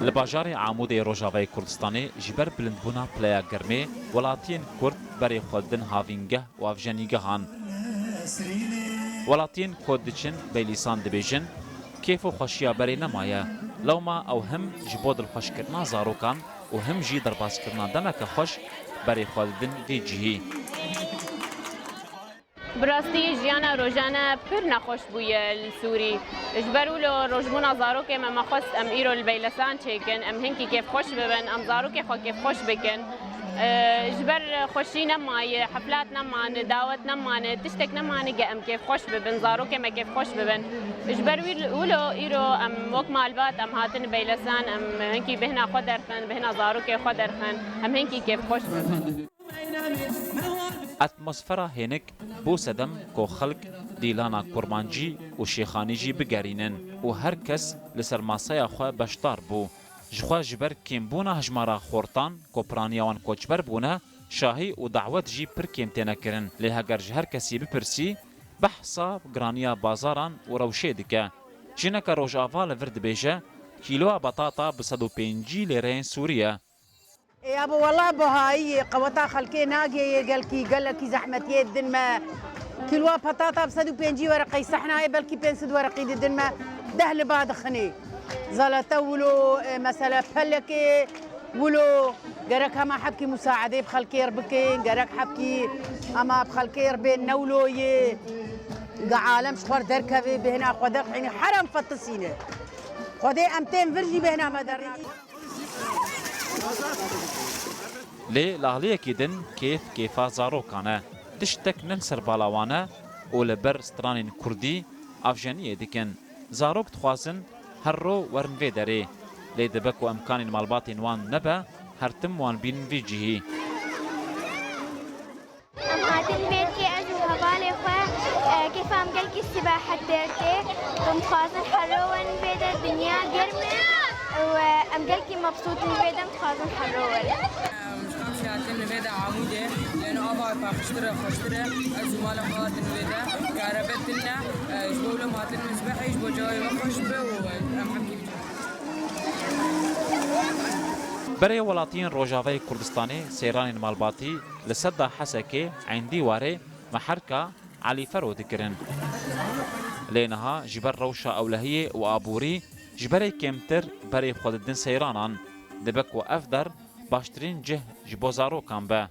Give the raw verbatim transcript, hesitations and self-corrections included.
Li bajarê Amûdê Rojavayê Kurdistanê ji ber bilindbûna pileya germê, welatiyên Kurd berê xwe didin havîngeh û avjenîgehan. Welatiyên ku diçin Beylîsan dibêjin, kêf û xweşiya berê nemaye. Lewma ew him ji bo dilxweşkirina zarokan û him jî derbaskirina demeke xweş berê xwe didin vê cihî. Bi rastî jiyana rojane pir nexweş bûye li Sûrî. Ji ber wilo rojbûna zarokê me, me xwest em îro li Beylesan çêkin, em hinkî kêfxweş bibin, em zarokê xwe kêfxweş bikin. Ji ber xweşî nemaye, heflat nemane, dawet nemane, tiştek nemane ge em kêfxweş bibin, zarokê me kêfxweş bibin. Ji ber wî, wilo îro em wek malbat em hatin Beylesan, em hinkî bêhna xwe derxin, bêhna zarokê xwe derxin, em hinkî kêfxweş bibin. Atmosfera hênik bû sedem ku xelk dîlana kurmancî û şêxanî jî bigerînin û her kes li ser maseya xwe beşdar bû. Jixwe ji ber kêmbûna hejmara xortan ku piraniya wan koçber bûne, şahî û dawet jî pir kêm têne kirin. Lê heger ji her kesî bipirsî, behsa giraniya bazaran û rewşê dike. Jineke Rojava li vir dibêje, kîloya batata bi sed û pêncî lêreyên Sûrî ye. Ê yabo, wela buhayî yê, qeweta xelkê nagê yê, gelkî, gelekî zehmetiyê didin me. Kîlwa patata bi sed û pêncî wereqey sehna yê, belkî pênc sed wereqî didin me, deh li ba dixinê. Zalete wilo, e, mesele pelekê wilo, gerek hema hebkî musaedê bi xelkê r bikin, gerek hebkî hema bi xelkê r bên newlo yê. Ge alem ji xwe r derkevê, bêhna xwe derxînî, herem fetisîne. Xwedê em tên vir jî bêhna me derî. Lê li aliyekî din kêf kêfa zarokan e. Tiştek ne li ser bala wan e û li ber stranên kurdî avjeniyê dikin. Zarok dixwazin her ro werin vê derê. Lê dibe ku emkanên malbatên wan nebe, her tim wan bînin vî cihî. Em hatin vê dikê ez û hevalê xwe, e, kêfa em gelkî sibehet tê dikê. Em dixwazin herro werin vê de, dinya germ e û, e, em gelkî mebsût in vê de, em dixwazin herro werin. Em ji Kamşê hatin vê de Amûdê, lê ava paqijtir e, xweştir e. Ez û mala xwe hatin vê de, karebe tune, e, ji bo wilo em hatin sibehê, ji bo cewayê me xweş be û em hemkî Berê welatiyên Rojavayê Kurdistanê seyranên malbatî li sedda Hesekê, Eyndiwarê, Meherka, Elîfero dikirin. Lê niha ji ber rewşa ewlehiyê û aborî ji berê kêmtir berê xwe didin seyranan. Dibe ku ev der baştirîn cih ji bo zarokan be.